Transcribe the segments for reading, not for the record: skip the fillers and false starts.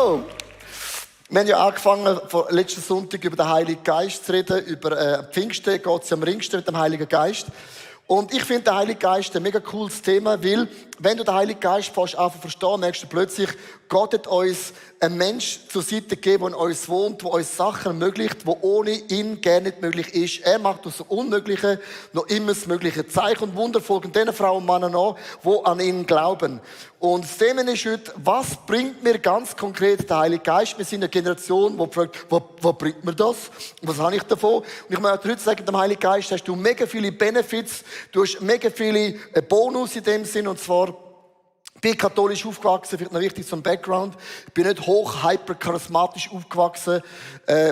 So, wir haben ja angefangen, letzten Sonntag über den Heiligen Geist zu reden. Über Pfingsten geht es ja am ringsten mit dem Heiligen Geist. Und ich finde den Heiligen Geist ein mega cooles Thema, weil, wenn du den Heiligen Geist fast einfach verstehst, merkst du plötzlich, Gott hat uns einen Mensch zur Seite gegeben, der in uns wohnt, der uns Sachen ermöglicht, die ohne ihn gerne nicht möglich ist. Er macht aus dem Unmöglichen noch immer das Mögliche. Zeichen und Wunder folgen den Frauen und Männern an, die an ihn glauben. Und das Thema ist heute, was bringt mir ganz konkret der Heilige Geist? Wir sind eine Generation, die fragt, was bringt mir das? Was habe ich davon? Und ich möchte heute sagen, mit dem Heiligen Geist hast du mega viele Benefits, du hast mega viele Bonus in dem Sinn, und zwar, ich bin katholisch aufgewachsen, vielleicht noch wichtig zum Background. Ich bin nicht hoch, hyper, charismatisch aufgewachsen.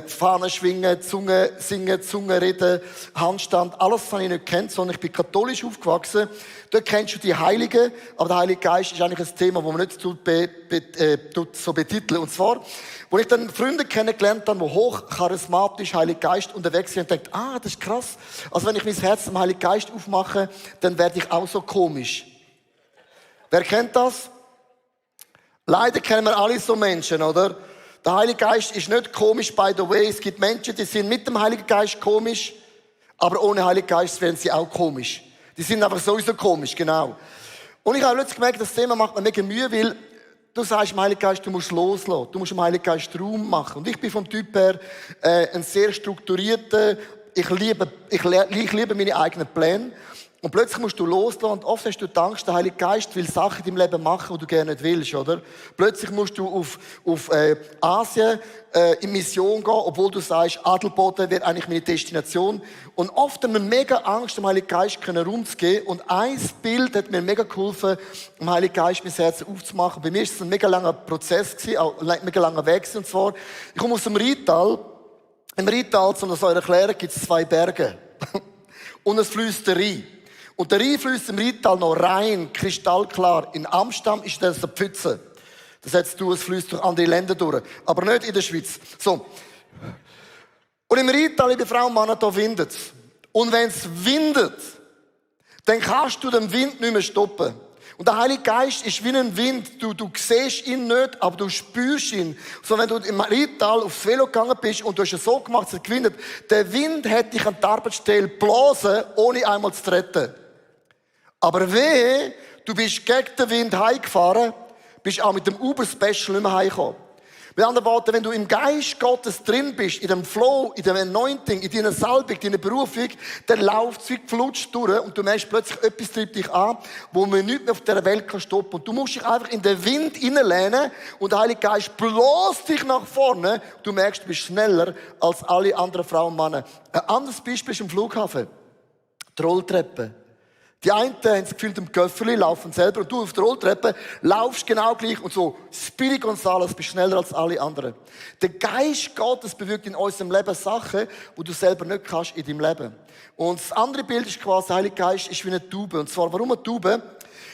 Fahnen schwingen, Zunge singen, Zunge reden, Handstand, alles, was ich nicht kennt, sondern ich bin katholisch aufgewachsen. Dort kennst du die Heiligen, aber der Heilige Geist ist eigentlich ein Thema, das man nicht so betiteln. Und zwar, wo ich dann Freunde kennengelernt habe, die hoch charismatisch Heilige Geist unterwegs sind, und dachte, das ist krass. Also wenn ich mein Herz dem Heiligen Geist aufmache, dann werde ich auch so komisch. Wer kennt das? Leider kennen wir alle so Menschen, oder? Der Heilige Geist ist nicht komisch, by the way. Es gibt Menschen, die sind mit dem Heiligen Geist komisch, aber ohne Heiligen Geist werden sie auch komisch. Die sind einfach sowieso komisch, genau. Und ich habe plötzlich gemerkt, das Thema macht mir mega Mühe, weil du sagst dem Heiligen Geist, du musst loslassen. Du musst dem Heiligen Geist Raum machen. Und ich bin vom Typ her ein sehr strukturierter, ich liebe meine eigenen Pläne. Und plötzlich musst du loslassen und oft hast du die Angst, der Heilige Geist will Sachen in deinem Leben machen, die du gerne nicht willst, oder? Plötzlich musst du auf Asien in Mission gehen, obwohl du sagst, Adelboden wäre eigentlich meine Destination. Und oft haben wir mega Angst, dem Heiligen Geist Raum zu geben. Und ein Bild hat mir mega geholfen, dem Heiligen Geist mein Herz aufzumachen. Bei mir war es ein mega langer Prozess, auch ein mega langer Weg. Und zwar, ich komme aus dem Rheintal. Im Rheintal, um das euch zu erklären, gibt es 2 Berge. Und es fließt der Rhein. Und der Rhein fließt im Rheintal noch rein, kristallklar. In Amsterdam ist das eine Pfütze. Das heißt, es fließt durch andere Länder durch. Aber nicht in der Schweiz. So. Und im Rheintal, liebe Frauen und Männer, da windet es. Und wenn es windet, dann kannst du den Wind nicht mehr stoppen. Und der Heilige Geist ist wie ein Wind. Du siehst ihn nicht, aber du spürst ihn. So, wenn du im Rheintal aufs Velo gegangen bist und du hast es so gemacht, dass es gewinnt, der Wind hat dich an die Arbeitsstelle geblasen, ohne einmal zu retten. Aber wehe, du bist gegen den Wind heimgefahren, bist auch mit dem Uber-Special nicht mehr heimgekommen. Mit anderen Worten, wenn du im Geist Gottes drin bist, in dem Flow, in dem Anointing, in deiner Salbung, in deiner Berufung, dann läuft es wie geflutscht durch und du merkst plötzlich, etwas treibt dich an, wo man nicht mehr auf dieser Welt stoppen kann. Und du musst dich einfach in den Wind hineinlehnen und der Heilige Geist bläst dich nach vorne. Du merkst, du bist schneller als alle anderen Frauen und Männer. Ein anderes Beispiel ist im Flughafen. Die Rolltreppe. Die einen haben das Gefühl, im Köfferli laufen selber und du auf der Rolltreppe laufst genau gleich und so, Speedy Gonzales, bist schneller als alle anderen. Der Geist Gottes bewirkt in unserem Leben Sachen, die du selber nicht kannst in deinem Leben. Und das andere Bild ist quasi, der Heilige Geist ist wie eine Taube. Und zwar, warum eine Taube?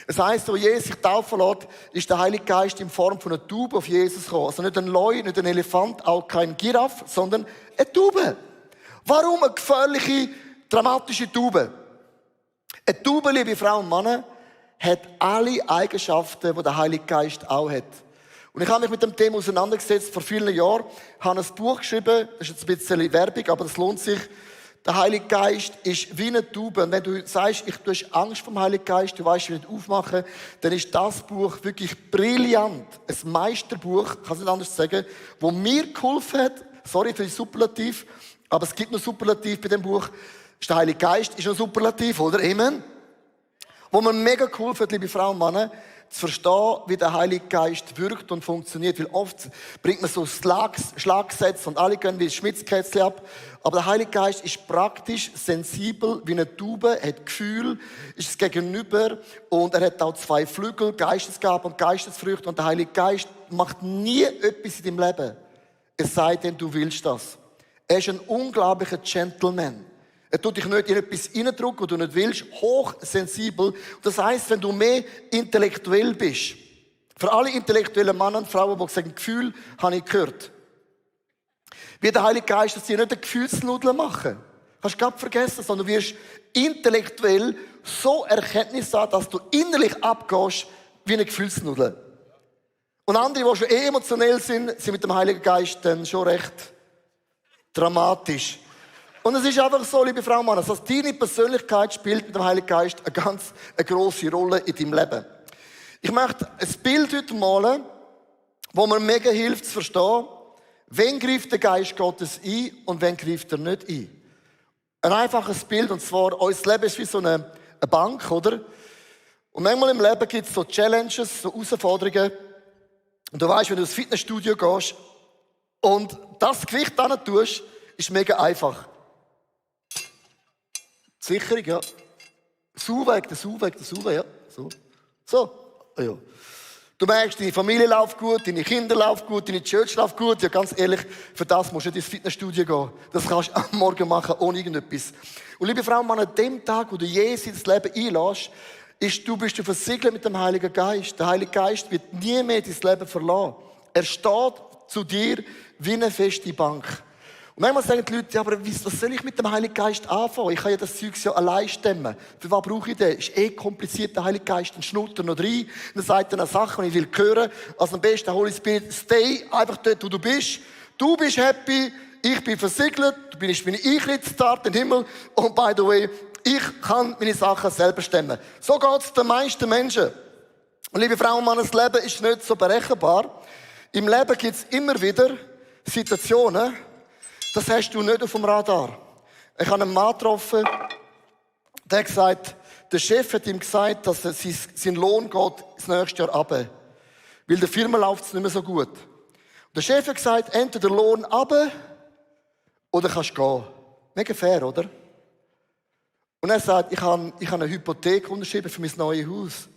Es heisst, wo Jesus sich taufen lässt, ist der Heilige Geist in Form von einer Taube auf Jesus gekommen. Also nicht ein Leu, nicht ein Elefant, auch kein Giraffe, sondern eine Taube. Warum eine gefährliche, dramatische Taube? Eine Taube, liebe Frauen und Männer, hat alle Eigenschaften, die der Heilige Geist auch hat. Und ich habe mich mit dem Thema auseinandergesetzt vor vielen Jahren, habe ein Buch geschrieben, das ist jetzt ein bisschen Werbung, aber das lohnt sich. Der Heilige Geist ist wie eine Taube. Und wenn du sagst, du hast Angst vor dem Heiligen Geist, du weißt, wie nicht aufmachen, dann ist das Buch wirklich brillant. Ein Meisterbuch, kann ich nicht anders sagen, wo mir geholfen hat. Sorry für die Superlativ, aber es gibt noch Superlativ bei dem Buch. Der Heilige Geist ist ein Superlativ, oder? Amen. Wo mir mega geholfen hat, liebe Frauen und Männer, zu verstehen, wie der Heilige Geist wirkt und funktioniert. Weil oft bringt man so Schlagsätze und alle gehen wie Schmitzkätzchen ab. Aber der Heilige Geist ist praktisch, sensibel, wie eine Taube, hat Gefühl, ist es Gegenüber und er hat auch 2 Flügel, Geistesgaben und Geistesfrüchte. Und der Heilige Geist macht nie etwas in deinem Leben. Es sei denn, du willst das. Er ist ein unglaublicher Gentleman. Er tut dich nicht in etwas reindrücken, was du nicht willst, hochsensibel. Das heisst, wenn du mehr intellektuell bist, für alle intellektuellen Männer und Frauen, die sagen, Gefühl, habe ich gehört. Wie der Heilige Geist, dass sie nicht eine Gefühlsnudel machen. Kannst du gar nicht vergessen, sondern du wirst intellektuell so Erkenntnis haben, dass du innerlich abgehst wie eine Gefühlsnudel. Und andere, die schon emotionell sind, sind mit dem Heiligen Geist dann schon recht dramatisch. Und es ist einfach so, liebe Frau und Mann, dass deine Persönlichkeit spielt mit dem Heiligen Geist eine grosse Rolle in deinem Leben. Ich möchte ein Bild heute malen, wo mir mega hilft zu verstehen, wann greift der Geist Gottes ein und wann greift er nicht ein. Ein einfaches Bild, und zwar, unser Leben ist wie so eine Bank, oder? Und manchmal im Leben gibt es so Challenges, so Herausforderungen. Und du weißt, wenn du ins Fitnessstudio gehst und das Gewicht dann tust, ist mega einfach. Die Sicherung, ja. Der Sauweg, ja. So, ja. Du merkst, deine Familie läuft gut, deine Kinder laufen gut, deine Church läuft gut. Ja, ganz ehrlich, für das musst du nicht ins Fitnessstudio gehen. Das kannst du am Morgen machen, ohne irgendetwas. Und liebe Frau und Mann, an dem Tag, wo du Jesus ins Leben einlässt, bist du versiegelt mit dem Heiligen Geist. Der Heilige Geist wird nie mehr dein Leben verlassen. Er steht zu dir wie eine feste Bank. Und manchmal sagen die Leute, ja, aber was soll ich mit dem Heiligen Geist anfangen? Ich kann ja das Zeug ja allein stemmen. Für was brauche ich den? Ist kompliziert, der Heilige Geist. Dann schnurrt er noch rein. Dann sagt er eine Sache, die ich will hören. Also am besten Holy Spirit, stay einfach dort, wo du bist. Du bist happy, ich bin versiegelt, du bist meine Eintrittsstart in den Himmel. Und by the way, ich kann meine Sachen selber stemmen. So geht es den meisten Menschen. Und liebe Frauen und Männer, das Leben ist nicht so berechenbar. Im Leben gibt es immer wieder Situationen, das hast du nicht auf dem Radar. Ich habe einen Mann getroffen, der hat gesagt, der Chef hat ihm gesagt, dass sein Lohn geht das nächste Jahr runter. Weil der Firma läuft es nicht mehr so gut. Und der Chef hat gesagt, entweder Lohn runter oder kannst gehen. Mega fair, oder? Und er sagt, ich habe eine Hypothek unterschrieben für mein neues Haus.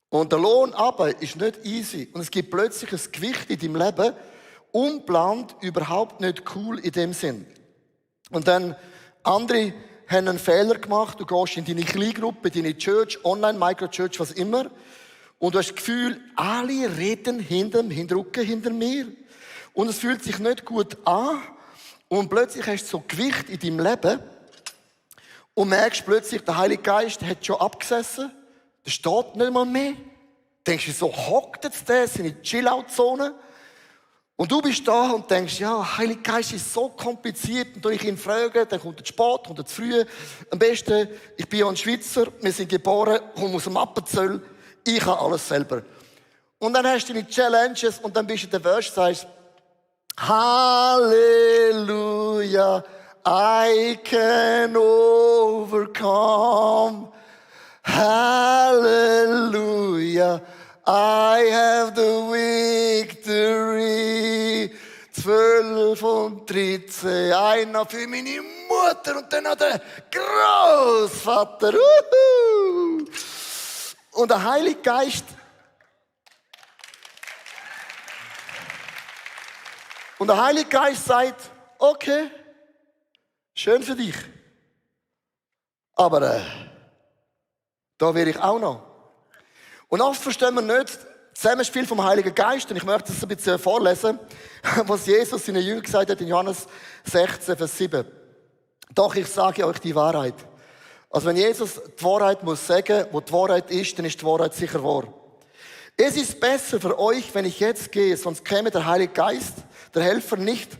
Und der Lohn runter ist nicht easy. Und es gibt plötzlich ein Gewicht in deinem Leben, unplant, überhaupt nicht cool in dem Sinn. Und dann andere haben einen Fehler gemacht. Du gehst in deine Kleingruppe, deine Church, Online, Microchurch, was immer. Und du hast das Gefühl, alle reden hinter mir. Und es fühlt sich nicht gut an. Und plötzlich hast du so Gewicht in deinem Leben. Und merkst plötzlich, der Heilige Geist hat schon abgesessen. Der steht nicht mal mehr. Denkst du, so hockt jetzt der, seine Chill-Out-Zone. Und du bist da und denkst, ja, Heilige Geist ist so kompliziert. Und ich ihn frage, dann kommt er zu spät, kommt er zu früh. Am besten, ich bin ja ein Schweizer, wir sind geboren, komme aus dem Appenzell, ich habe alles selber. Und dann hast du deine Challenges und dann bist du in der Verse, sagst, Halleluja, I can overcome. Halleluja, I have the victory. 12 und 13, einer für meine Mutter und dann noch der Großvater. Und der Heilige Geist. Und der Heilige Geist sagt, okay, schön für dich. Aber da wäre ich auch noch. Und oft verstehen wir nicht das Zusammenspiel vom Heiligen Geist. Und ich möchte das ein bisschen vorlesen, was Jesus seinen Jüngern gesagt hat in Johannes 16, Vers 7. Doch ich sage euch die Wahrheit. Also wenn Jesus die Wahrheit muss sagen, wo die Wahrheit ist, dann ist die Wahrheit sicher wahr. Es ist besser für euch, wenn ich jetzt gehe, sonst käme der Heilige Geist, der Helfer nicht,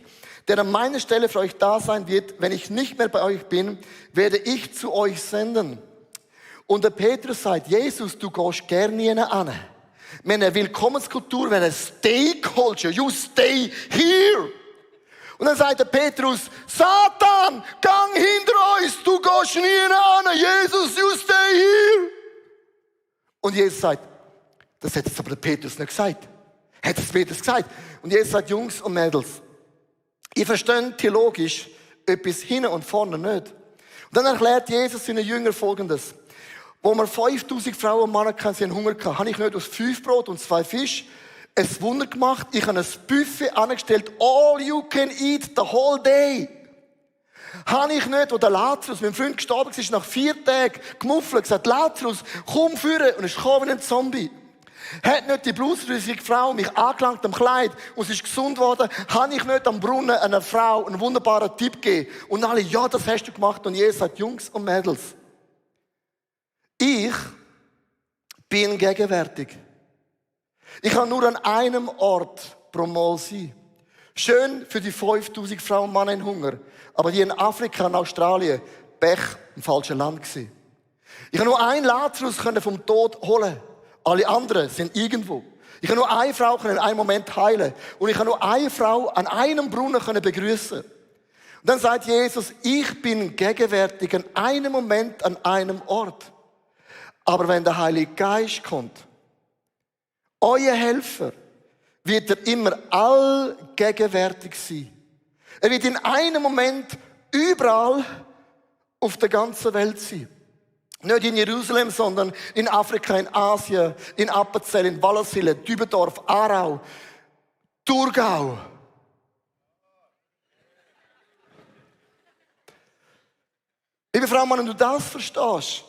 der an meiner Stelle für euch da sein wird. Wenn ich nicht mehr bei euch bin, werde ich zu euch senden. Und der Petrus sagt, Jesus, du gehst gerne hin an. Wir haben eine Willkommenskultur, wir haben eine Stay-Culture. You stay here. Und dann sagt der Petrus, Satan, gang hinter uns, du gehst nie an. Jesus, you stay here. Und Jesus sagt, das hat jetzt aber der Petrus nicht gesagt. Hat es Petrus gesagt. Und Jesus sagt, Jungs und Mädels, ihr versteht theologisch etwas hinten und vorne nicht. Und dann erklärt Jesus seinen Jüngern Folgendes. Wo wir 5000 Frauen und Männer hatten, sie haben Hunger gehabt, habe ich nicht aus 5 Brot und 2 Fisch ein Wunder gemacht. Ich habe ein Buffet angestellt. All you can eat the whole day. Habe ich nicht, wo der Lazarus, mein Freund gestorben ist, nach 4 Tagen gemuffelt, gesagt, Lazarus, komm führen. Und ist gekommen wie ein Zombie. Hat nicht die blutrünsige Frau mich angelangt am Kleid und sie ist gesund worden, habe ich nicht am Brunnen einer Frau einen wunderbaren Tipp gegeben. Und alle, ja, das hast du gemacht. Und Jesus sagt, Jungs und Mädels, ich bin gegenwärtig. Ich kann nur an einem Ort pro Mal sein. Schön für die 5000 Frauen und Männer in Hunger. Aber die in Afrika und Australien, Pech, im falschen Land gewesen. Ich kann nur einen Lazarus vom Tod holen. Alle anderen sind irgendwo. Ich kann nur eine Frau in einem Moment heilen. Und ich kann nur eine Frau an einem Brunnen begrüßen. Und dann sagt Jesus, ich bin gegenwärtig an einem Moment, an einem Ort. Aber wenn der Heilige Geist kommt, euer Helfer, wird er immer allgegenwärtig sein. Er wird in einem Moment überall auf der ganzen Welt sein. Nicht in Jerusalem, sondern in Afrika, in Asien, in Appenzell, in Wallisellen, Dübendorf, Aarau, Thurgau. Liebe Frau, wenn du das verstehst,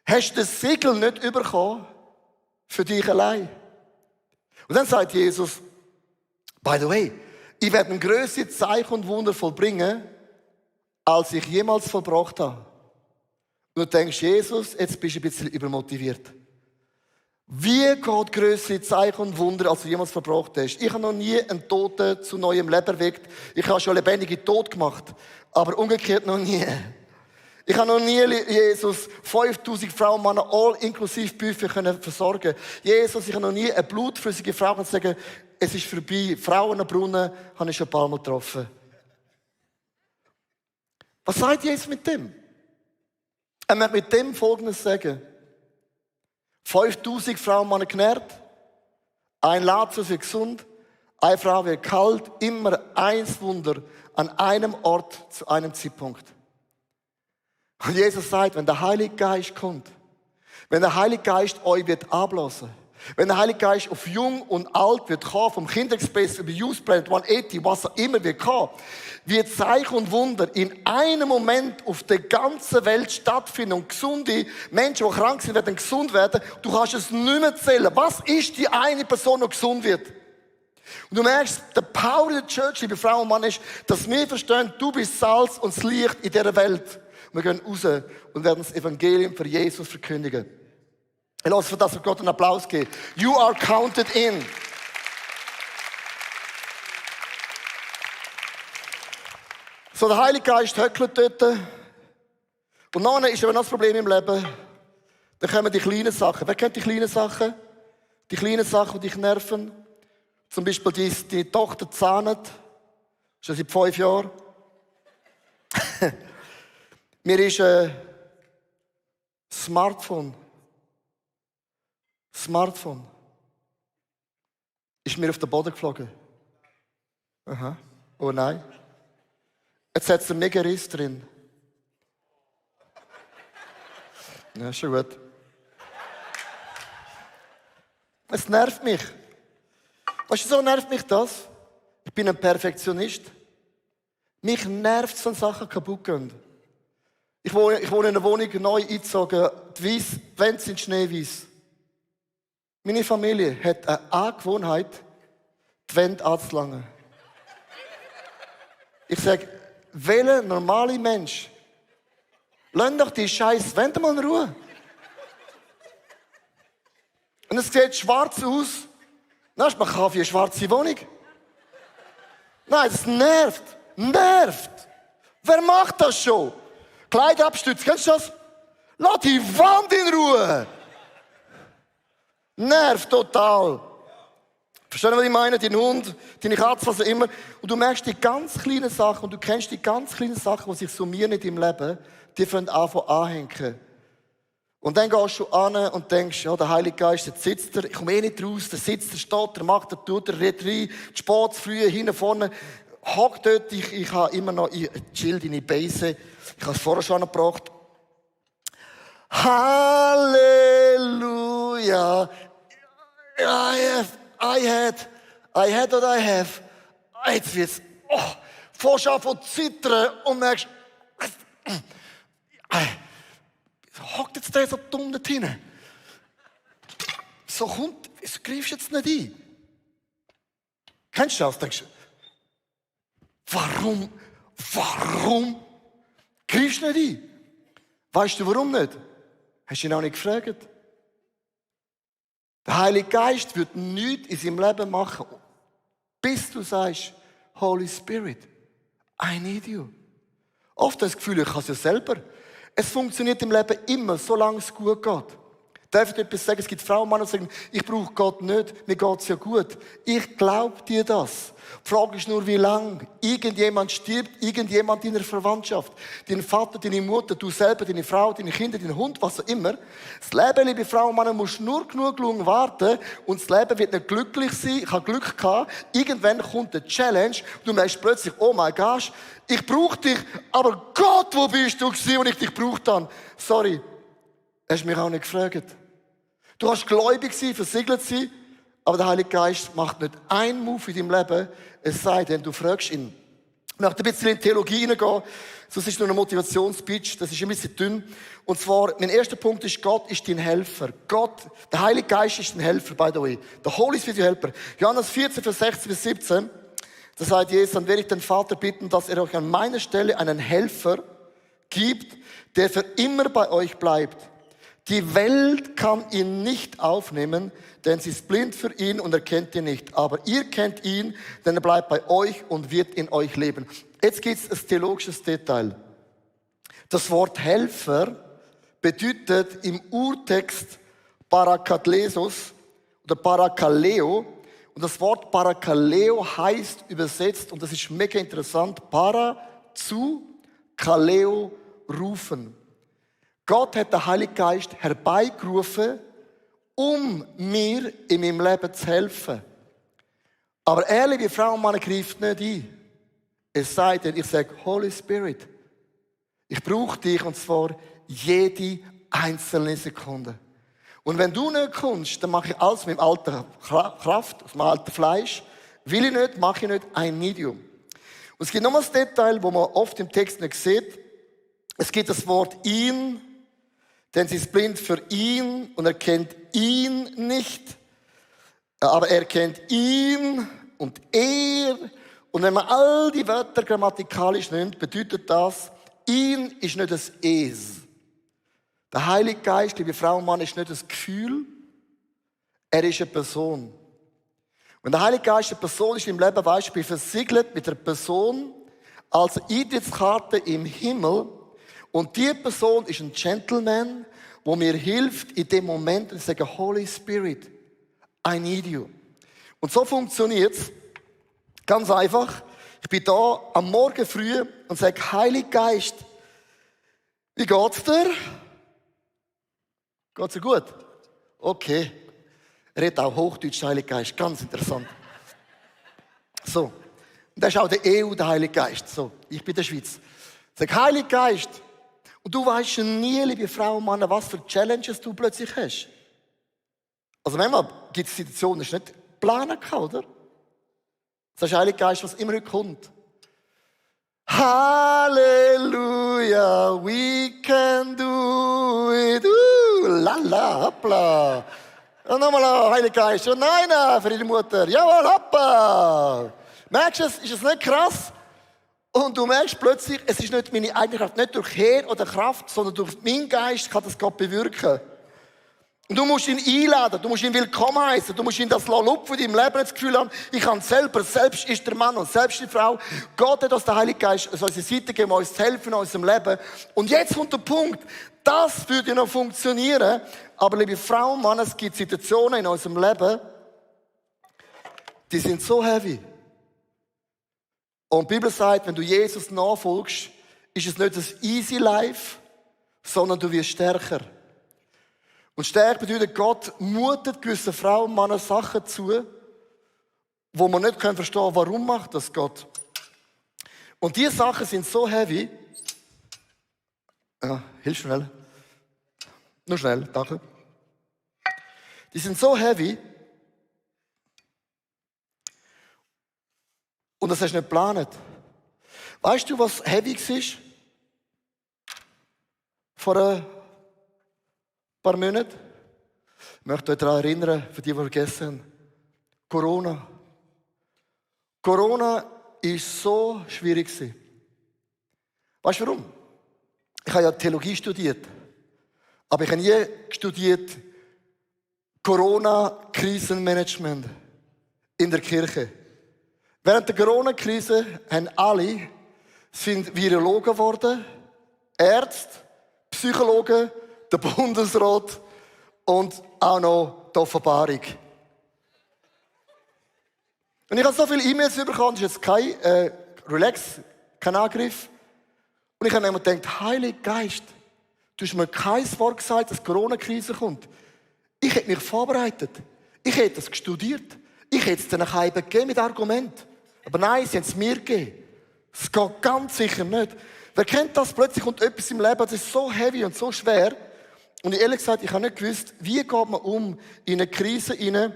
hast du das Siegel nicht bekommen für dich allein. Und dann sagt Jesus, by the way, ich werde ein grösseres Zeichen und Wunder vollbringen, als ich jemals vollbracht habe. Und du denkst, Jesus, jetzt bist du ein bisschen übermotiviert. Wie geht grössere Zeichen und Wunder, als du jemals verbracht hast? Ich habe noch nie einen Toten zu neuem Leben erweckt. Ich habe schon lebendige Tod gemacht, aber umgekehrt noch nie. Ich habe noch nie, Jesus, 5000 Frauen und Männer all inklusive Buffet versorgen. Jesus, ich habe noch nie eine blutflüssige Frau sagen, es ist vorbei. Frauen am Brunnen habe ich schon ein paar Mal getroffen. Was sagt Jesus mit dem? Er möchte mit dem Folgendes sagen. 5000 Frauen und Männer genährt, ein Lazarus wird gesund, eine Frau wird kalt, immer eins Wunder an einem Ort zu einem Zeitpunkt. Und Jesus sagt, wenn der Heilige Geist kommt, wenn der Heilige Geist euch wird ablassen, wenn der Heilige Geist auf Jung und Alt wird kommen, vom Kinderexpress über Youth Planet 180, was auch immer wird kommen, wird Zeichen und Wunder in einem Moment auf der ganzen Welt stattfinden und gesunde Menschen, die krank sind, werden gesund werden. Du kannst es nicht mehr zählen. Was ist die eine Person, die gesund wird? Und du merkst, der Power der Church, liebe Frauen und Mann, ist, dass wir verstehen, du bist Salz und das Licht in dieser Welt. Wir gehen raus und werden das Evangelium für Jesus verkündigen. Ich lasse für das für Gott einen Applaus geben. You are counted in. So, der Heilige Geist höckelt dort. Und dann ist eben das Problem im Leben. Dann kommen die kleinen Sachen. Wer kennt die kleinen Sachen? Die kleinen Sachen, die dich nerven. Zum Beispiel die Tochter zahnt. Schon seit 5 Jahren. Mir ist Smartphone ist mir auf den Boden geflogen. Aha. Oh nein. Jetzt hat es einen mega Riss drin. Ja, schon gut. Es nervt mich. Weißt du, so nervt mich das? Ich bin ein Perfektionist. Mich nervt es, wenn Sachen kaputt gehen. Ich wohne in einer Wohnung neu eingezogen. Die Wände sind schneeweiß. Meine Familie hat eine Angewohnheit, die Wände anzulangen. Ich sage, welcher normale Mensch, lass doch die scheiß Wände mal in Ruhe. Und es sieht schwarz aus. Dann hast du mal Kaffee, eine schwarze Wohnung. Nein, das nervt. Nervt. Wer macht das schon? Kleiderabstütze, kennst du das? Lass die Wand in Ruhe. Nervt total. Verstehen Sie, was ich meine? Dein Hund, deine Katze, was auch immer. Und du merkst die ganz kleinen Sachen und du kennst die ganz kleinen Sachen, die sich summieren in deinem Leben, die fangen anfangen anhängen. Und dann gehst du an und denkst, ja, der Heilige Geist, jetzt sitzt er, ich komme eh nicht raus, der sitzt, der steht, der macht, der tut, der redet rein, Sport, früh, hinten, vorne, hockt dort, ich habe immer noch, chill deine Beine, ich habe es vorher schon gebracht. Halleluja. I had what I have. Jetzt wird's, fährst an von zittern und merkst, hockt jetzt der so dumm dort hinten? So kommt, wieso greifst du jetzt nicht ein? Kennst du das? Denkst du, warum greifst du nicht ein? Weißt du warum nicht? Hast du ihn auch nicht gefragt? Der Heilige Geist wird nichts in seinem Leben machen, bis du sagst, Holy Spirit, I need you. Oft das Gefühl, ich kann es ja selber. Es funktioniert im Leben immer, solange es gut geht. Darf ich etwas sagen? Es gibt Frauen und Männer, die sagen, ich brauche Gott nicht, mir geht es ja gut. Ich glaube dir das. Die Frage ist nur, wie lange. Irgendjemand stirbt, irgendjemand in der Verwandtschaft. Dein Vater, deine Mutter, du selber, deine Frau, deine Kinder, dein Hund, was auch immer. Das Leben, liebe Frauen und Männer, musst nur genug lange warten und das Leben wird nicht glücklich sein. Ich habe Glück gehabt. Irgendwann kommt eine Challenge und du merkst plötzlich, oh mein Gott, ich brauche dich, aber Gott, wo bist du gewesen, und ich dich brauche dann? Sorry, hast du mich auch nicht gefragt. Du kannst gläubig sein, versiegelt sein, aber der Heilige Geist macht nicht einen Move in deinem Leben, es sei denn, du fragst ihn. Ich möchte ein bisschen in die Theologie hineingehen, sonst ist nur ein Motivationsspeech, das ist ein bisschen dünn. Und zwar, mein erster Punkt ist, Gott ist dein Helfer. Gott, der Heilige Geist ist dein Helfer, by the way. Der Holy Spirit ist dein Helfer. Johannes 14, Vers 16 bis 17, da sagt Jesus, dann werde ich den Vater bitten, dass er euch an meiner Stelle einen Helfer gibt, der für immer bei euch bleibt. Die Welt kann ihn nicht aufnehmen, denn sie ist blind für ihn und erkennt ihn nicht. Aber ihr kennt ihn, denn er bleibt bei euch und wird in euch leben. Jetzt gibt es ein theologisches Detail. Das Wort Helfer bedeutet im Urtext Parakletos oder Parakaleo. Und das Wort Parakaleo heißt übersetzt, und das ist mega interessant, Para, zu, Kaleo, rufen. Gott hat den Heiligen Geist herbeigerufen, um mir in meinem Leben zu helfen. Aber er, liebe Frau und Mann, greift nicht ein. Es sei denn, ich sage, Holy Spirit, ich brauche dich, und zwar jede einzelne Sekunde. Und wenn du nicht kommst, dann mache ich alles mit dem alten Kraft, aus dem alten Fleisch. Will ich nicht, mache ich nicht, ein Medium. Und es gibt noch ein Detail, das man oft im Text nicht sieht. Es gibt das Wort ihn, denn sie ist blind für ihn und er kennt ihn nicht. Aber er kennt ihn und er. Und wenn man all die Wörter grammatikalisch nimmt, bedeutet das, ihn ist nicht das Es. Der Heilige Geist, liebe Frau und Mann, ist nicht das Gefühl, er ist eine Person. Wenn der Heilige Geist eine Person ist im Leben, weißt du, ich bin versiegelt mit einer Person als Eintrittskarte im Himmel. Und die Person ist ein Gentleman, der mir hilft in dem Moment und sagt, Holy Spirit, I need you. Und so funktioniert es. Ganz einfach. Ich bin da am Morgen früh und sage, Heiliger Geist, wie geht's dir? Geht's dir gut? Okay. Er redet auch Hochdeutsch, der Heilige Geist. Ganz interessant. So. Und das ist auch der EU, der Heilige Geist. So. Ich bin der Schweiz. Ich sage, Heiliger Geist, und du weißt nie, liebe Frau und Mann, was für Challenges du plötzlich hast. Also manchmal gibt es Situationen, die du nicht planen kann, oder? Das ist der Heilige Geist, was immer kommt. Halleluja, we can do it. Lala, hoppla. Und nochmal, Heiliger Geist. Und nein, für deine Mutter. Jawohl, hoppa. Merkst du, ist es nicht krass? Und du merkst plötzlich, es ist nicht meine eigene Kraft, nicht durch Heer oder Kraft, sondern durch meinen Geist kann das Gott bewirken. Und du musst ihn einladen, du musst ihn willkommen heißen, du musst ihn das lupfen in deinem Leben, das Gefühl haben, ich kann selber, selbst ist der Mann und selbst die Frau. Gott hat uns den Heiligen Geist an unsere Seite gegeben, uns zu helfen in unserem Leben. Und jetzt kommt der Punkt, das würde noch funktionieren, aber liebe Frau und Mann, es gibt Situationen in unserem Leben, die sind so heavy. Und die Bibel sagt, wenn du Jesus nachfolgst, ist es nicht das easy life, sondern du wirst stärker. Und stärker bedeutet, Gott mutet gewissen Frauen und Männern Sachen zu, wo man nicht verstehen können, warum macht das Gott. Und diese Sachen sind so heavy. Ja, hilf schnell. Nur schnell, danke. Die sind so heavy. Und das hast du nicht geplant. Weißt du, was heavy war? Vor ein paar Monaten. Ich möchte euch daran erinnern, für die vergessen haben. Corona. Corona war so schwierig. Weißt du warum? Ich habe ja Theologie studiert. Aber ich habe nie studiert Corona-Krisenmanagement in der Kirche. Während der Corona-Krise sind Virologen geworden, Ärzte, Psychologen, der Bundesrat und auch noch die Offenbarung. Und ich habe so viele E-Mails bekommen, das ist jetzt kein Relax, kein Angriff. Und ich habe mir gedacht, Heiliger Geist, du hast mir kein Wort gesagt, dass die Corona-Krise kommt. Ich hätte mich vorbereitet. Ich hätte das studiert. Ich hätte es dann heim gegeben mit Argumenten. Aber nein, sie haben es mir gegeben. Es geht ganz sicher nicht. Wer kennt das? Plötzlich kommt etwas im Leben, das ist so heavy und so schwer. Und ehrlich gesagt, ich habe nicht gewusst, wie geht man um in eine Krise hinein,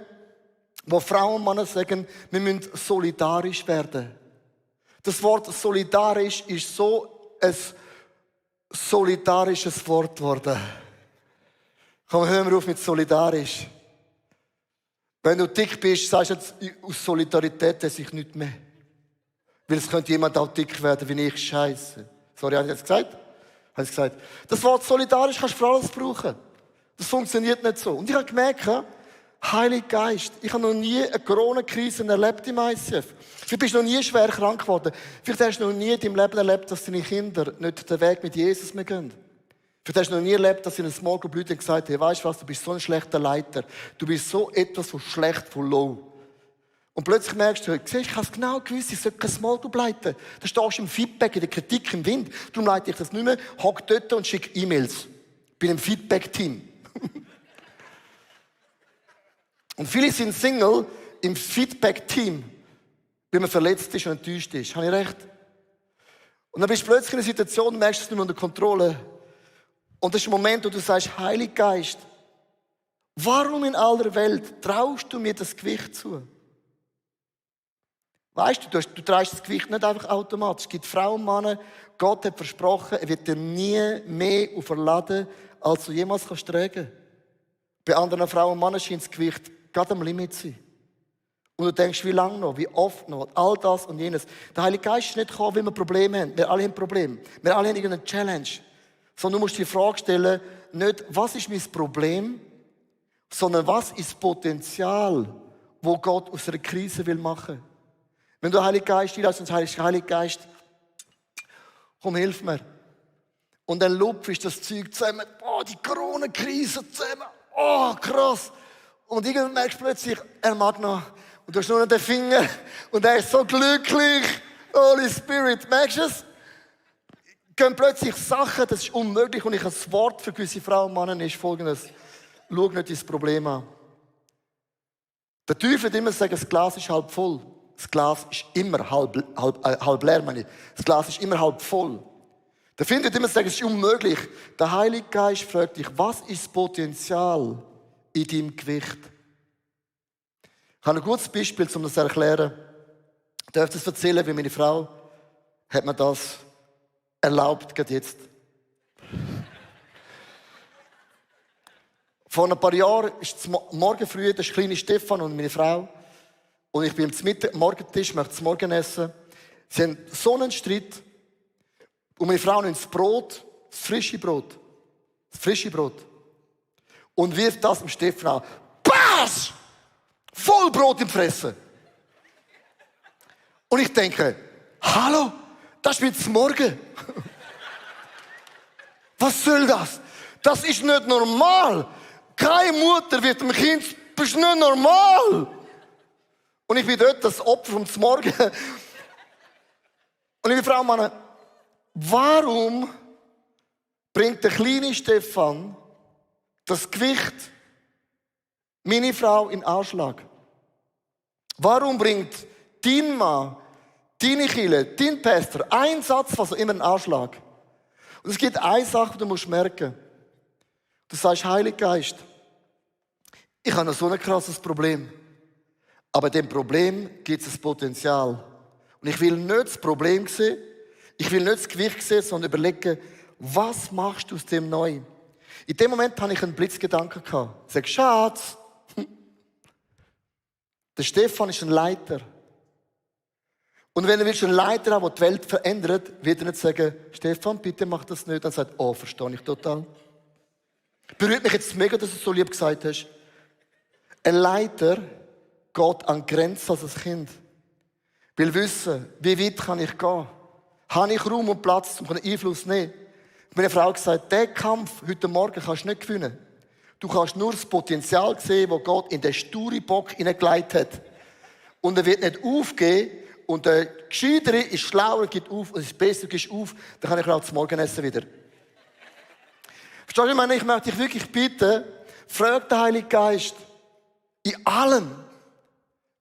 wo Frauen und Männer sagen, wir müssen solidarisch werden. Das Wort solidarisch ist so ein solidarisches Wort geworden. Komm, hör mal auf mit solidarisch. Wenn du dick bist, sagst du jetzt, aus Solidarität esse ich nicht mehr. Weil es könnte jemand auch dick werden, wie ich. Scheiße. Sorry, habe ich das gesagt? Habe ich gesagt. Das Wort solidarisch kannst du für alles brauchen. Das funktioniert nicht so. Und ich habe gemerkt, Heiliger Geist, ich habe noch nie eine Corona-Krise erlebt im ICF. Vielleicht bist du noch nie schwer krank geworden. Vielleicht hast du noch nie in deinem Leben erlebt, dass deine Kinder nicht den Weg mit Jesus mehr gehen. Vielleicht hast du noch nie erlebt, dass in einem Small Group Leute gesagt haben, weißt du was, du bist so ein schlechter Leiter. Du bist so etwas von schlecht, von low. Und plötzlich merkst du, siehst, ich habe es genau gewusst, ich sollte kein Small Group leiten. Da stehst du im Feedback, in der Kritik, im Wind. Darum leite ich das nicht mehr. Hock dort und schick E-Mails. Bin im Feedback-Team. Und viele sind Single im Feedback-Team, weil man verletzt ist und enttäuscht ist. Habe ich recht? Und dann bist du plötzlich in einer Situation, merkst du es nicht mehr unter Kontrolle. Und das ist ein Moment, wo du sagst, Heiliger Geist, warum in aller Welt traust du mir das Gewicht zu? Weißt du, du trägst das Gewicht nicht einfach automatisch. Es gibt Frauen und Männer, Gott hat versprochen, er wird dir nie mehr auferladen, als du jemals kannst tragen. Bei anderen Frauen und Männern scheint das Gewicht gerade am Limit zu sein. Und du denkst, wie lange noch, wie oft noch, all das und jenes. Der Heilige Geist ist nicht gekommen, weil wir Probleme haben. Wir alle haben Probleme. Wir alle haben irgendeine Challenge. Sondern du musst dir die Frage stellen, nicht, was ist mein Problem, sondern was ist das Potenzial, wo Gott aus einer Krise will machen. Wenn du den Heiligen Geist einlässt und sagst, Heiliger Geist, komm, hilf mir. Und dann lupfst das Zeug zusammen, die Corona-Krise zusammen, krass. Und irgendwann merkst du plötzlich, er mag noch. Und du hast nur noch den Finger und er ist so glücklich. Holy Spirit, merkst du es? Gehen plötzlich Sachen, das ist unmöglich. Und ich habe das Wort für gewisse Frauen und Männer ist folgendes. Schau nicht dein Problem an. Der Teufel wird immer sagen, das Glas ist halb voll. Das Glas ist immer halb leer, meine ich. Das Glas ist immer halb voll. Der Feind wird immer sagen, es ist unmöglich. Der Heilige Geist fragt dich, was ist das Potenzial in deinem Gewicht? Ich habe ein gutes Beispiel, um das zu erklären. Ich darf das erzählen, wie meine Frau hat mir das erlaubt, gerade jetzt. Vor ein paar Jahren ist es morgen früh der kleine Stefan und meine Frau. Und ich bin am Morgentisch, möchte das Morgen essen. Sie haben so einen Streit. Und meine Frau nimmt das Brot, das frische Brot. Und wirft das dem Stefan an. Pass! Voll Brot im Fressen. Und ich denke, hallo, das ist mir zum Morgen. Was soll das? Das ist nicht normal. Keine Mutter wird dem Kind, das ist nicht normal. Und ich bin dort das Opfer vom Morgen. Und liebe Frau und Mann, warum bringt der kleine Stefan das Gewicht meine Frau in Anschlag? Warum bringt dein Mann, deine Kirche, dein Pastor einen Satz, also immer einen Anschlag? Und es gibt eine Sache, die du musst merken. Du sagst, Heiliger Geist, ich habe noch so ein krasses Problem. Aber dem Problem gibt es ein Potenzial. Und ich will nicht das Problem sehen, ich will nicht das Gewicht sehen, sondern überlegen, was machst du aus dem neu? In dem Moment hatte ich einen Blitzgedanken gehabt. Ich sage, Schatz, der Stefan ist ein Leiter. Und wenn du einen Leiter haben, der die Welt verändert, wird er nicht sagen, Stefan, bitte mach das nicht. Dann sagt, verstehe ich total. Berührt mich jetzt mega, dass du es so lieb gesagt hast. Ein Leiter geht an die Grenze als ein Kind. Will wissen, wie weit kann ich gehen? Habe ich Raum und Platz, um Einfluss zu nehmen? Meine Frau hat gesagt, diesen Kampf heute Morgen kannst du nicht gewinnen. Du kannst nur das Potenzial sehen, das Gott in den sturen Bock hineingelegt hat. Und er wird nicht aufgeben. Und der Gescheitere ist schlauer, gibt auf. Und das Bessere gibst auf. Dann kann ich auch zum Morgenessen wieder. Verstehst du, ich meine, ich möchte dich wirklich bitten, frag den Heiligen Geist in allem.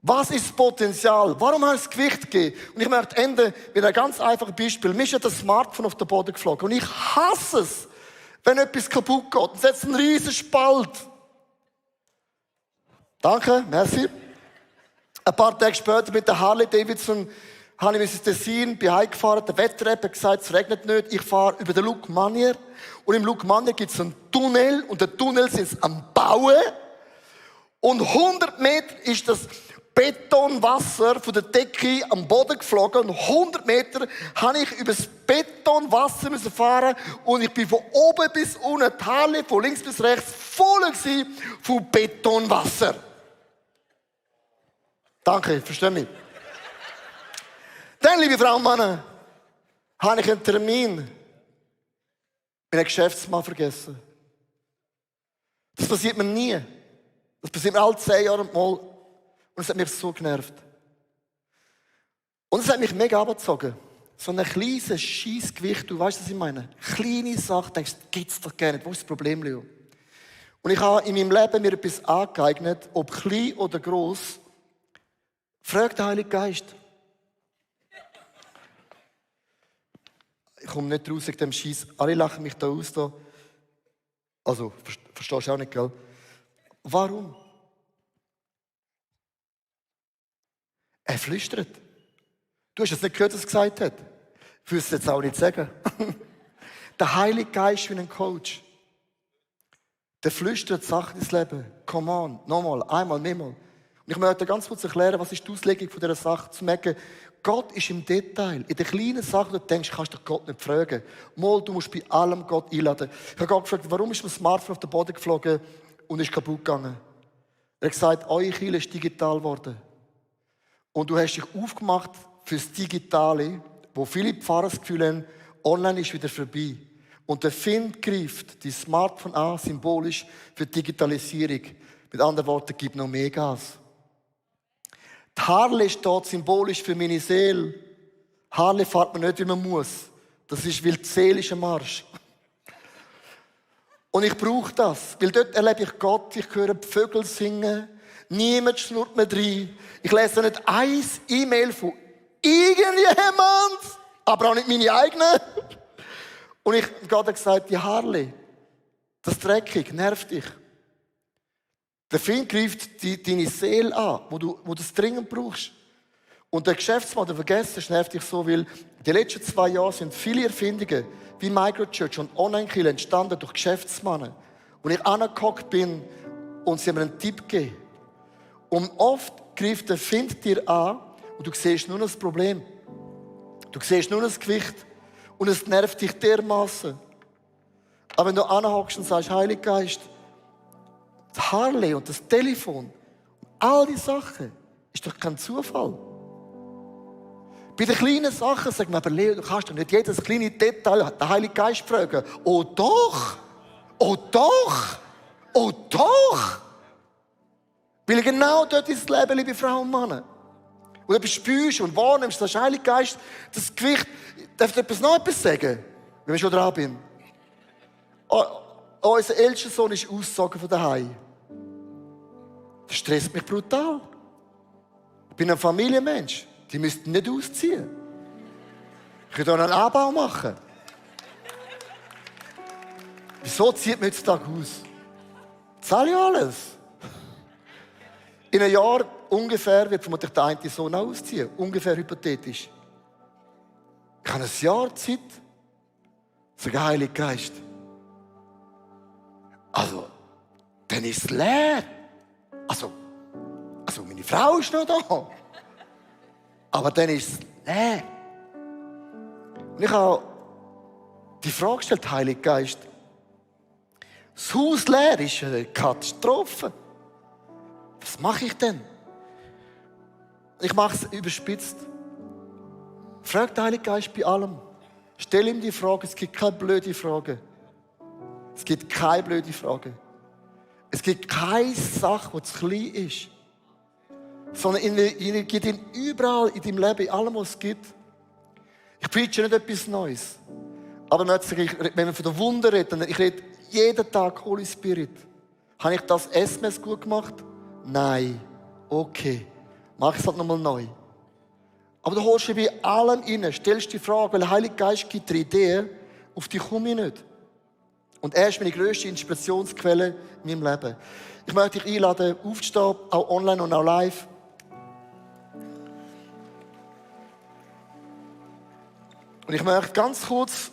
Was ist das Potenzial? Warum hast du das Gewicht gegeben? Und ich möchte enden mit einem ganz einfachen Beispiel. Mir ist ja das Smartphone auf den Boden geflogen. Und ich hasse es, wenn etwas kaputt geht. Und setzt einen riesen Spalt. Danke, merci. Ein paar Tage später mit der Harley Davidson habe ich ins Tessin, bin heimgefahren. Der Wetter hat gesagt, es regnet nicht. Ich fahre über den Luc Manier. Und im Luc Manier gibt es einen Tunnel. Und der Tunnel sind sie am Bauen. Und 100 Meter ist das Betonwasser von der Decke am Boden geflogen. Und 100 Meter habe ich über das Betonwasser fahren und ich bin von oben bis unten, die Halle von links bis rechts, voll von Betonwasser. Danke, verstehe mich. Dann, liebe Frauen und Männer, habe ich einen Termin mit einem Geschäftsmann vergessen. Das passiert mir nie. Das passiert mir alle 10 Jahre mal. Und es hat mich so genervt. Und es hat mich mega abgezogen. So ein kleines Scheissgewicht, du weißt, was ich meine? Kleine Sache, denkst du, gibt's doch gar nicht. Wo ist das Problem, Leo? Und ich habe in meinem Leben mir etwas angeeignet, ob klein oder gross. Frag den Heiligen Geist. Ich komme nicht raus aus dem Scheiss. Alle lachen mich da aus. Da. Also, verstehst du auch nicht, gell? Warum? Er flüstert. Du hast es nicht gehört, was er gesagt hat. Ich will es jetzt auch nicht sagen. Der Heilige Geist wie ein Coach. Der flüstert Sachen ins Leben. Come on, nochmal, einmal, mehrmal. Und ich möchte ganz kurz erklären, was ist die Auslegung von dieser Sache. Zu merken, Gott ist im Detail. In den kleinen Sachen, wo du denkst, kannst du Gott nicht fragen. Mal, du musst bei allem Gott einladen. Ich habe Gott gefragt, warum ist mein Smartphone auf den Boden geflogen und ist kaputt gegangen? Er hat gesagt, eure Kirche ist digital geworden. Und du hast dich aufgemacht fürs Digitale, wo viele Pfarrer das Gefühl haben, online ist wieder vorbei. Und der Find greift die Smartphone an, symbolisch für die Digitalisierung. Mit anderen Worten, gib noch mehr Gas. Die Harley steht symbolisch für meine Seele. Harley fährt man nicht, wie man muss. Das ist, weil die Seele ist am Arsch. Und ich brauche das, weil dort erlebe ich Gott, ich höre die Vögel singen, niemand schnurrt mir rein. Ich lese nicht ein E-Mail von irgendjemand, aber auch nicht meine eigene. Und Gott hat gesagt, die Harley, das Dreckig, nervt dich. Der Find greift deine Seele an, wo du das dringend brauchst. Und der Geschäftsmann, der vergessen ist, nervt dich so, weil die letzten 2 Jahre sind viele Erfindungen wie Microchurch und Online-Kirche entstanden durch Geschäftsmänner. Und ich angehockt bin und sie haben mir einen Tipp gegeben. Und oft greift der Find dir an und du siehst nur noch das Problem. Du siehst nur noch das Gewicht und es nervt dich dermaßen. Aber wenn du anhockst und sagst, Heiliger Geist, das Harley und das Telefon, all die Sachen, ist doch kein Zufall. Bei den kleinen Sachen sagt man, aber Leo, du kannst doch nicht jedes kleine Detail den Heiligen Geist fragen. Oh doch! Oh doch! Oh doch! Weil genau dort ist das Leben, liebe Frauen und Männer. Und du spürst und wahrnimmst, das Heilige Geist, das Gewicht. Darf ich noch etwas sagen, wenn ich schon dran bin? Unser ältester Sohn ist ausgezogen von daheim. Das stresst mich brutal. Ich bin ein Familienmensch. Die müssten nicht ausziehen. Ich könnte auch einen Anbau machen. Wieso zieht man heutzutage aus? Zahle ich alles. In einem Jahr ungefähr wird vermutlich der eine Sohn auch ausziehen. Ungefähr hypothetisch. Ich habe ein Jahr Zeit. Sag, Heiliger Geist. Also, dann ist es leer. Also, meine Frau ist noch da. Aber dann ist es leer. Und ich habe die Frage gestellt, Heiliger Geist. Das Haus leer ist eine Katastrophe. Was mache ich denn? Ich mache es überspitzt. Frag den Heiligen Geist bei allem. Stell ihm die Frage. Es gibt keine blöde Frage. Es gibt keine blöde Frage. Es gibt keine Sache, die zu klein ist. Sondern er gibt ihn überall in deinem Leben, in allem, was es gibt. Ich preache nicht etwas Neues. Aber wenn wir von der Wunder reden, ich rede jeden Tag Holy Spirit. Habe ich das SMS gut gemacht? Nein. Okay. Mach es halt nochmal neu. Aber du holst dich bei allem rein, stellst die Frage, weil der Heilige Geist gibt dir Ideen, auf die komme ich nicht. Und er ist meine grösste Inspirationsquelle in meinem Leben. Ich möchte dich einladen, aufzustehen, auch online und auch live. Und ich möchte ganz kurz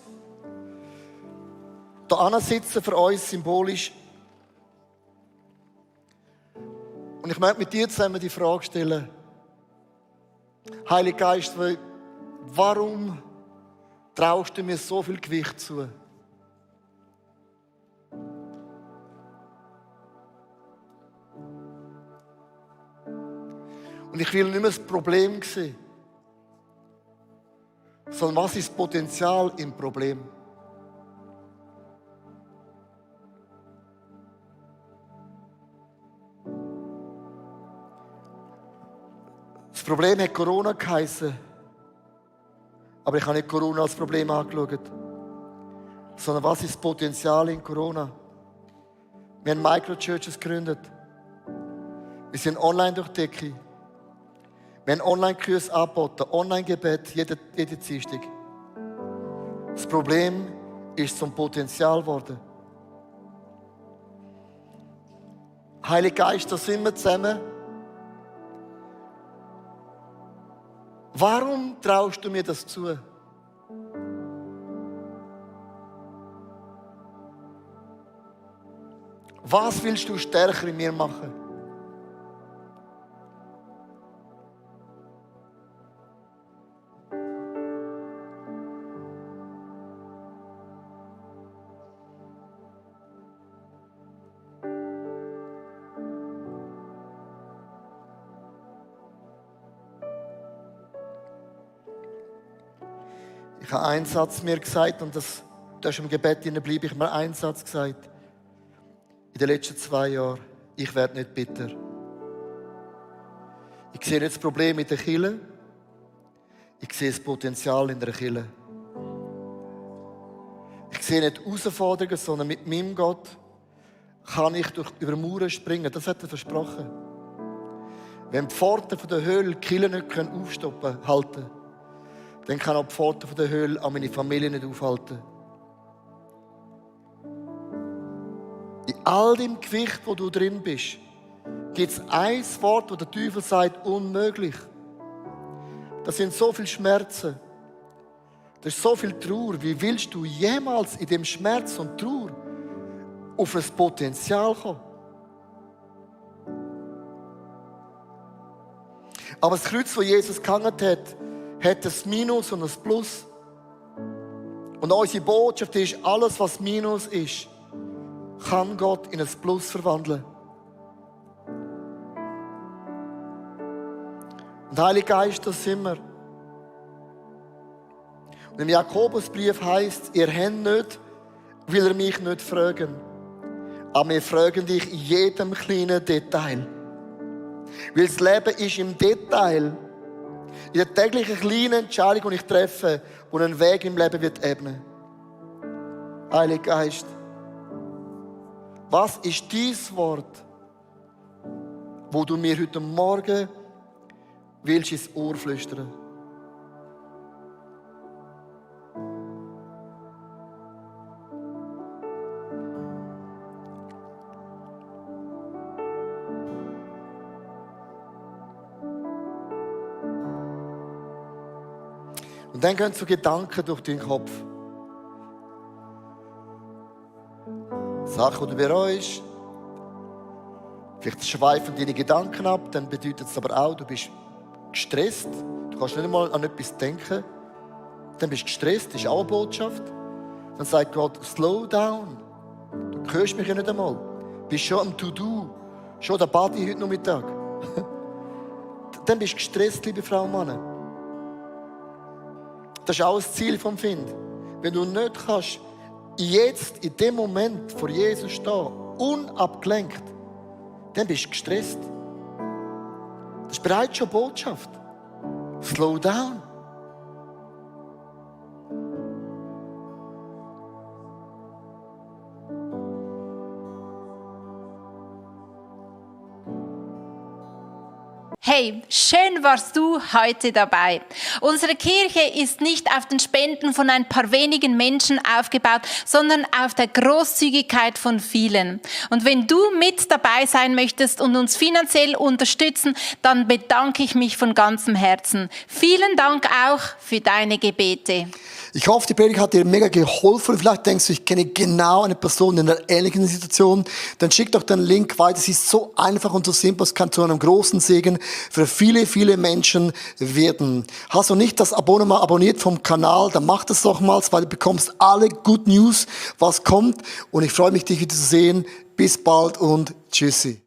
da sitzen für uns symbolisch. Und ich möchte mit dir zusammen die Frage stellen, Heiliger Geist, warum traust du mir so viel Gewicht zu? Und ich will nicht mehr das Problem sehen, sondern was ist das Potenzial im Problem? Das Problem hat Corona geheissen. Aber ich habe nicht Corona als Problem angeschaut. Sondern was ist das Potenzial in Corona? Wir haben Microchurches gegründet. Wir sind online durch die Decke. Wir haben Online-Kurse angeboten, Online-Gebet, jede Dienstag. Das Problem ist zum Potenzial geworden. Heiliger Geist, da sind wir zusammen. Warum traust du mir das zu? Was willst du stärker in mir machen? Ich habe einen Satz mir gesagt, und das ist im Gebet bleibe ich mir einen Satz gesagt. In den letzten 2 Jahren, ich werde nicht bitter. Ich sehe nicht das Problem in der Kirche, ich sehe das Potenzial in der Kirche. Ich sehe nicht Herausforderungen, sondern mit meinem Gott kann ich über Mauern springen. Das hat er versprochen. Wenn die Pforten der Hölle die Kirche nicht aufstoppen halten, dann kann auch die Pforten der Hölle an meine Familie nicht aufhalten. In all dem Gewicht, wo du drin bist, gibt es ein Wort, wo der Teufel sagt, unmöglich. Das sind so viele Schmerzen. Das ist so viel Trauer. Wie willst du jemals in dem Schmerz und Trauer auf ein Potenzial kommen? Aber das Kreuz, das Jesus gehangen hat ein Minus und ein Plus. Und unsere Botschaft ist, alles, was Minus ist, kann Gott in ein Plus verwandeln. Und Heiliger Geist, das sind wir. Und im Jakobusbrief heisst, ihr habt nicht, weil ihr mich nicht fragen. Aber wir fragen dich in jedem kleinen Detail. Weil das Leben ist im Detail. In der täglichen kleinen Entscheidung, die ich treffe, wo einen Weg im Leben wird ebnen. Heiliger Geist, was ist dein Wort, wo du mir heute Morgen willst ins Ohr flüstern? Und dann gehen so Gedanken durch deinen Kopf. Sachen, die du bereust. Vielleicht schweifen deine Gedanken ab, dann bedeutet es aber auch, du bist gestresst. Du kannst nicht einmal an etwas denken. Dann bist du gestresst, das ist auch eine Botschaft. Dann sagt Gott, slow down. Du hörst mich ja nicht einmal. Du bist schon am To-Do. Schon der Party heute Nachmittag. Dann bist du gestresst, liebe Frauen und Männer. Das ist auch das Ziel vom Find. Wenn du nicht kannst, jetzt, in dem Moment vor Jesus stehen, unabgelenkt, dann bist du gestresst. Das ist bereits schon Botschaft. Slow down. Hey, schön warst du heute dabei. Unsere Kirche ist nicht auf den Spenden von ein paar wenigen Menschen aufgebaut, sondern auf der Großzügigkeit von vielen. Und wenn du mit dabei sein möchtest und uns finanziell unterstützen, dann bedanke ich mich von ganzem Herzen. Vielen Dank auch für deine Gebete. Ich hoffe, die Predigt hat dir mega geholfen. Vielleicht denkst du, ich kenne genau eine Person in einer ähnlichen Situation. Dann schick doch den Link weiter. Es ist so einfach und so simpel. Es kann zu einem großen Segen für viele, viele Menschen werden. Hast du nicht das Abonnement abonniert vom Kanal, dann mach das doch mal, weil du bekommst alle Good News, was kommt. Und ich freue mich, dich wieder zu sehen. Bis bald und tschüssi.